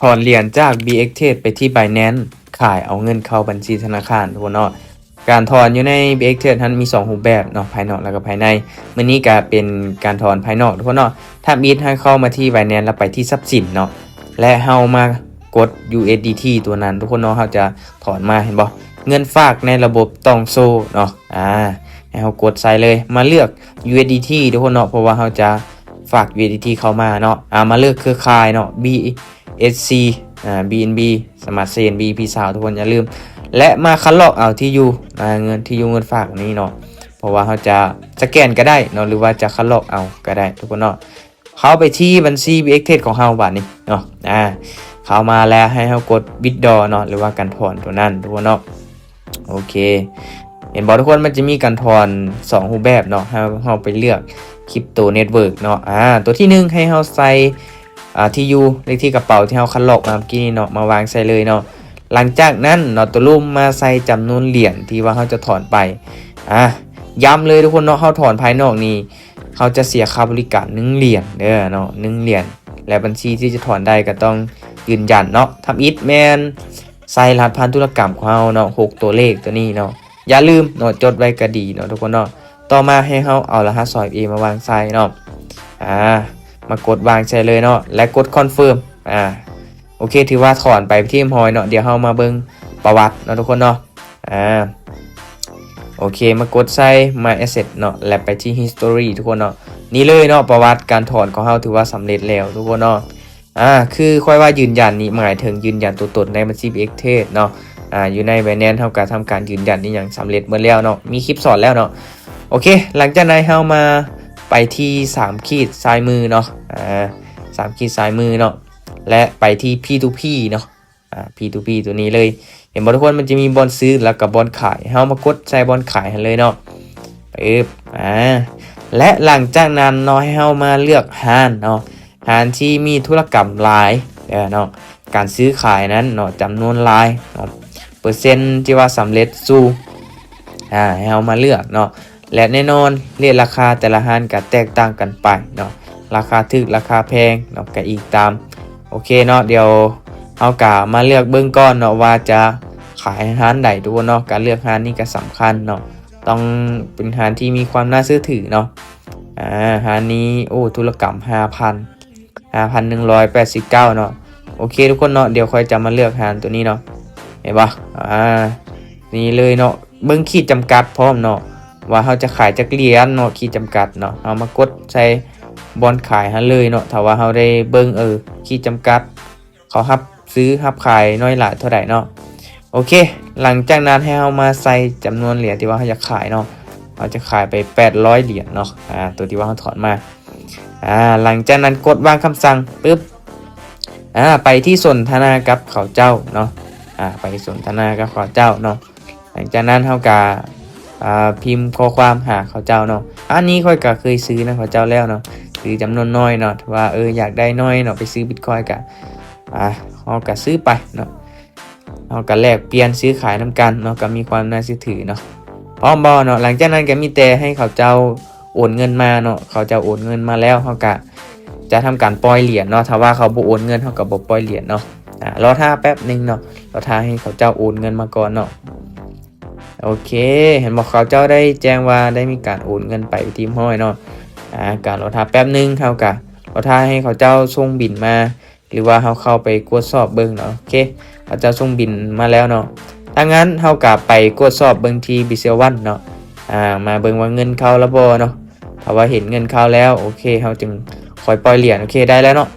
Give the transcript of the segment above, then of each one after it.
ຖອນຫຼຽນຈາກ BXTrade ໄປທີ່ Binance ຂາຍເອົາເງິນເຂົ້າບັນຊີທະນາຄານ ທຸກຄົນເນາະ. ການຖອນຢູ່ໃນ BXTrade ຫັ້ນມີສອງຮູບແບບເນາະ, ພາຍນອກແລ້ວກໍພາຍໃນ. ມື້ນີ້ກໍເປັນການຖອນພາຍນອກ ທຸກຄົນເນາະ. ທຳອິດໃຫ້ເຂົ້າມາທີ່ Binance ແລ້ວໄປທີ່ຊັບສິນເນາະ ແລະ ເຮົາມາກົດ USDT ຕົວນັ້ນ ທຸກຄົນເນາະ. ເຮົາຈະຖອນມາ ເຫັນບໍ່? ເງິນຝາກໃນລະບົບຕ້ອງໂຊເນາະ. ອາ ໃຫ້ເຮົາກົດໃສ່ເລີຍ. ມາເລືອກ USDT ທຸກຄົນເນາະ, ເພາະວ່າເຮົາຈະຝາກ USDT ເຂົ້າມາເນາະ. ອາ ມາເລືອກເຄືອຂ່າຍເນາະ, BSC ອາ BNB Smart Chain BEP ຊາວ ທຸກຄົນຢ່າລືມ. ແລະ ມາຄັດລອກເອົາທີ່ຢູ່ ອາ ເງິນ ທີ່ຢູ່ເງິນຝາກນີ້ເນາະ, ເພາະວ່າເຮົາຈະສະແກນກໍໄດ້ເນາະ ຫຼືວ່າຈະຄັດລອກເອົາກໍໄດ້ ທຸກຄົນເນາະ. ເຂົ້າໄປທີ່ບັນຊີ BXTrade ຂອງເຮົາບາດນີ້ເນາະ. ອາ ເຂົ້າມາແລ້ວໃຫ້ເຮົາກົດ withdraw ເນາະ ຫຼືວ່າການຖອນຕົວນັ້ນ ທຸກຄົນເນາະ. ໂອເຄ ເຫັນບໍ່ ທຸກຄົນ? ມັນຈະມີການຖອນສອງຮູບແບບເນາະ, ໃຫ້ເຮົາໄປເລືອກ Crypto Network ເນາະ. ອາ ຕົວທີໜຶ່ງ ໃຫ້ເຮົາໃສ່ ອາ ທີ່ຢູ່ ເລກທີ່ກະເປົາທີ່ເຮົາຄັດລອກມາເມື່ອກີ້ນີ້ເນາະ ມາວາງໃສ່ເລີຍເນາະ. ຫຼັງຈາກນັ້ນເນາະ ຕົວລຸ່ມມາໃສ່ຈຳນວນຫຼຽນທີ່ວ່າເຮົາຈະຖອນໄປ. ອາ ຢ້ຳເລີຍ ທຸກຄົນເນາະ, ເຮົາຖອນພາຍນອກນີ້ ເຮົາຈະເສຍຄ່າບໍລິການໜຶ່ງຫຼຽນເດີເນາະ, ໜຶ່ງຫຼຽນ ແລະ ບັນຊີທີ່ຈະຖອນໄດ້ກໍຕ້ອງຢືນຢັນເນາະ. ທຳອິດແມ່ນໃສ່ລະຫັດຜ່ານທຸລະກຳຂອງເຮົາເນາະ, ຫົກຕົວເລກຕົວນີ້ເນາະ, ຢ່າລືມເນາະ, ຈົດໄວ້ກໍດີເນາະ ທຸກຄົນເນາະ. ຕໍ່ມາໃຫ້ເຮົາເອົາລະຫັດສອງເອັຟເອ ມາວາງໃສ່ເນາະ. ອາ ມາກົດວາງໃສ່ເລີຍເນາະ ແລະ ກົດ confirm. ອາ ໂອເຄ ຖືວ່າຖອນໄປທີ່ຮຽບຮ້ອຍເນາະ. ດຽວເຮົາມາເບິ່ງປະຫວັດເນາະ ທຸກຄົນເນາະ. ອາ ໂອເຄ ມາກົດໃສ່ My Asset ເນາະ ແລະ ໄປທີ່ History ທຸກຄົນເນາະ. ນີ້ເລີຍເນາະ ປະຫວັດການຖອນຂອງເຮົາຖືວ່າສຳເລັດແລ້ວ ທຸກຄົນເນາະ. ອາ ຄືຂ້ອຍວ່າຢືນຢັນນີ້ໝາຍເຖິງຢືນຢັນຕົວຕົນໃນບັນຊີ BXTrade ເນາະ. ອາ ຢູ່ໃນ Binance ເຮົາກໍທຳການຢືນຢັນອີ່ຫຍັງສຳເລັດໝົດແລ້ວເນາະ, ມີຄລິບສອນແລ້ວເນາະ. ໂອເຄ ຫຼັງຈາກນັ້ນເຮົາມາໄປທີ່ສາມຂີດຊ້າຍມືເນາະ, ອາ ສາມຂີດຊ້າຍມືເນາະ ແລະ ໄປທີ່ P2P ເນາະ. ອາ P2P ຕົວນີ້ເລີຍ ເຫັນບໍ່ ທຸກຄົນ? ມັນຈະມີບ່ອນຊື້ ແລ້ວກໍບ່ອນຂາຍ, ເຮົາມາກົດໃສ່ບ່ອນຂາຍຫັ້ນເລີຍເນາະ. ປຶບ ອາ ແລະ ຫຼັງຈາກນັ້ນເນາະ ໃຫ້ເຮົາມາເລືອກຮ້ານເນາະ, ຮ້ານທີ່ມີທຸລະກຳຫຼາຍເນາະ, ການຊື້ຂາຍນັ້ນເນາະ ຈຳນວນຫຼາຍເນາະ, ເປີເຊັນທີ່ວ່າສຳເລັດສູງ. ອາ ໃຫ້ເຮົາມາເລືອກເນາະ ແລະ ແນ່ນອນ ເຣດລາຄາແຕ່ລະຮ້ານກໍແຕກຕ່າງກັນໄປເນາະ, ລາຄາຖືກ ລາຄາແພງເນາະ ກໍອີງຕາມ. ໂອເຄເນາະ, ດຽວເຮົາກໍມາເລືອກເບິ່ງກ່ອນເນາະ ວ່າຈະຂາຍຮ້ານໃດ ທຸກຄົນເນາະ. ການເລືອກຮ້ານນີ້ກໍສຳຄັນເນາະ, ຕ້ອງເປັນຮ້ານທີ່ມີຄວາມໜ້າເຊື່ອຖືເນາະ. ອາ ຮ້ານນີ້ ໂອ້ ທຸລະກຳຫ້າພັນ ຫ້າພັນໜຶ່ງຮ້ອຍແປດສິບເກົ້າເນາະ. ໂອເຄ ທຸກຄົນເນາະ, ດຽວຂ້ອຍຈະມາເລືອກຮ້ານຕົວນີ້ເນາະ, ເຫັນບໍ່? ອາ ນີ້ເລີຍເນາະ, ເບິ່ງຂີດຈຳກັດພ້ອມເນາະ ວ່າເຮົາຈະຂາຍຈັກຫຼຽນເນາະ, ຂີດຈຳກັດເນາະ. ເຮົາມາກົດໃສ່ບ່ອນຂາຍຫັ້ນເລີຍເນາະ, ຖ້າວ່າເຮົາໄດ້ເບິ່ງ ເອີ ຂີດຈຳກັດ ເຂົາຮັບຊື້ຮັບຂາຍນ້ອຍຫຼາຍເທົ່າໃດເນາະ. ໂອເຄ ຫຼັງຈາກນັ້ນໃຫ້ເຮົາມາໃສ່ຈຳນວນຫຼຽນທີ່ວ່າເຮົາຢາກຂາຍເນາະ, ເຮົາຈະຂາຍໄປແປດຮ້ອຍຫຼຽນເນາະ, ອາ ຕົວທີ່ວ່າເຮົາຖອນມາ. ອາ ຫຼັງຈາກນັ້ນກົດວາງຄຳສັ່ງປຶບ ອາ ໄປທີ່ສົນທະນາກັບເຂົາເຈົ້າເນາະ, ອາ ໄປສົນທະນາກັບເຂົາເຈົ້າເນາະ. ຫຼັງຈາກນັ້ນເຮົາກະ ອາ ພິມຂໍ້ຄວາມຫາເຂົາເຈົ້າເນາະ. ອັນນີ້ຂ້ອຍກະເຄີຍຊື້ນຳເຂົາເຈົ້າແລ້ວເນາະ, ຊື້ຈຳນວນໜ້ອຍເນາະ, ຖືວ່າ ເອີ ຢາກໄດ້ໜ້ອຍເນາະ, ໄປຊື້ບິດຄອຍກະ ອາ ເຮົາກະຊື້ໄປເນາະ, ເຮົາກະແລກປ່ຽນຊື້ຂາຍນຳກັນເນາະ, ກະມີຄວາມໜ້າເຊື່ອຖືເນາະ. ພ້ອມບໍ່ເນາະ? ຫຼັງຈາກນັ້ນກະມີແຕ່ໃຫ້ເຂົາເຈົ້າໂອນເງິນມາເນາະ, ເຂົາເຈົ້າໂອນເງິນມາແລ້ວ ເຮົາກະຈະທຳການປ່ອຍຫຼຽນເນາະ, ຖ້າວ່າເຂົາບໍ່ໂອນເງິນ ເຮົາກະບໍ່ປ່ອຍຫຼຽນເນາະ. ອາ ລໍຖ້າແປັບໜຶ່ງເນາະ, ລໍຖ້າໃຫ້ເຂົາເຈົ້າໂອນເງິນມາກ່ອນເນາະ. ໂອເຄ ເຫັນບໍ່? ເຂົາເຈົ້າໄດ້ແຈ້ງວ່າໄດ້ມີການໂອນເງິນໄປທີ່ຮຽບຮ້ອຍເນາະ. ອາ ກະລໍຖ້າແປັບໜຶ່ງ, ເຮົາກະລໍຖ້າໃຫ້ເຂົາເຈົ້າສົ່ງບິນມາ ຫຼືວ່າເຮົາເຂົ້າໄປກວດສອບເບິ່ງເນາະ. ໂອເຄ ເຂົາເຈົ້າສົ່ງບິນມາແລ້ວເນາະ. ຖ້າຊັ້ນເຮົາກະໄປກວດສອບເບິ່ງທີ່ Binance One ເນາະ, ອາ ມາເບິ່ງວ່າເງິນເຂົ້າແລ້ວບໍ່ເນາະ. ຖ້າວ່າເຫັນເງິນເຂົ້າແລ້ວ ໂອເຄ ເຮົາຈຶ່ງຄ່ອຍປ່ອຍຫຼຽນ. ໂອເຄ ໄດ້ແລ້ວເນາະ.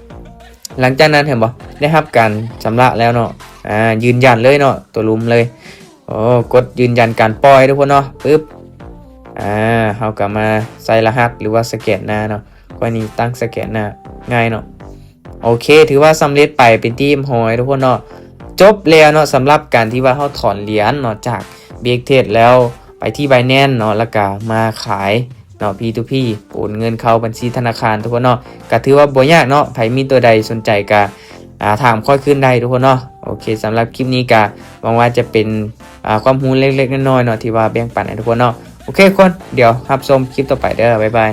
ຫຼັງຈາກນັ້ນເຫັນບໍ່? ໄດ້ຮັບການຊຳລະແລ້ວເນາະ. ອາ ຢືນຢັນເລີຍເນາະ, ຕົວລຸ່ມເລີຍ. ໂອ້ ກົດຢືນຢັນການປ່ອຍ ທຸກຄົນເນາະ. ປຶບ ອາ ເຮົາກໍມາໃສ່ລະຫັດ ຫຼືວ່າສະແກນໜ້າເນາະ, ຂ້ອຍນີ້ຕັ້ງສະແກນໜ້າ ງ່າຍເນາະ. ໂອເຄ ຖືວ່າສຳເລັດໄປເປັນທີ່ຮຽບຮ້ອຍ ທຸກຄົນເນາະ. ຈົບແລ້ວເນາະ ສຳລັບການທີ່ວ່າເຮົາຖອນຫຼຽນເນາະ ຈາກ BXTrade ແລ້ວໄປທີ່ Binance ເນາະ ແລ້ວກໍມາຂາຍເນາະ P2P ໂອນເງິນເຂົ້າບັນຊີທະນາຄານ ທຸກຄົນເນາະ. ກໍຖືວ່າບໍ່ຍາກເນາະ, ໃຜມີຕົວໃດສົນໃຈກໍ ອາ ຖາມຂ້ອຍຄືນໄດ້ ທຸກຄົນເນາະ. ໂອເຄ ສຳລັບຄລິບນີ້ກໍຫວັງວ່າຈະເປັນ ອາ ຄວາມຮູ້ເລັກໆນ້ອຍໆເນາະ ທີ່ວ່າແບ່ງປັນໃຫ້ທຸກຄົນເນາະ. ໂອເຄ ທຸກຄົນ ດຽວຮັບຊົມຄລິບຕໍ່ໄປເດີ ບາຍບາຍ.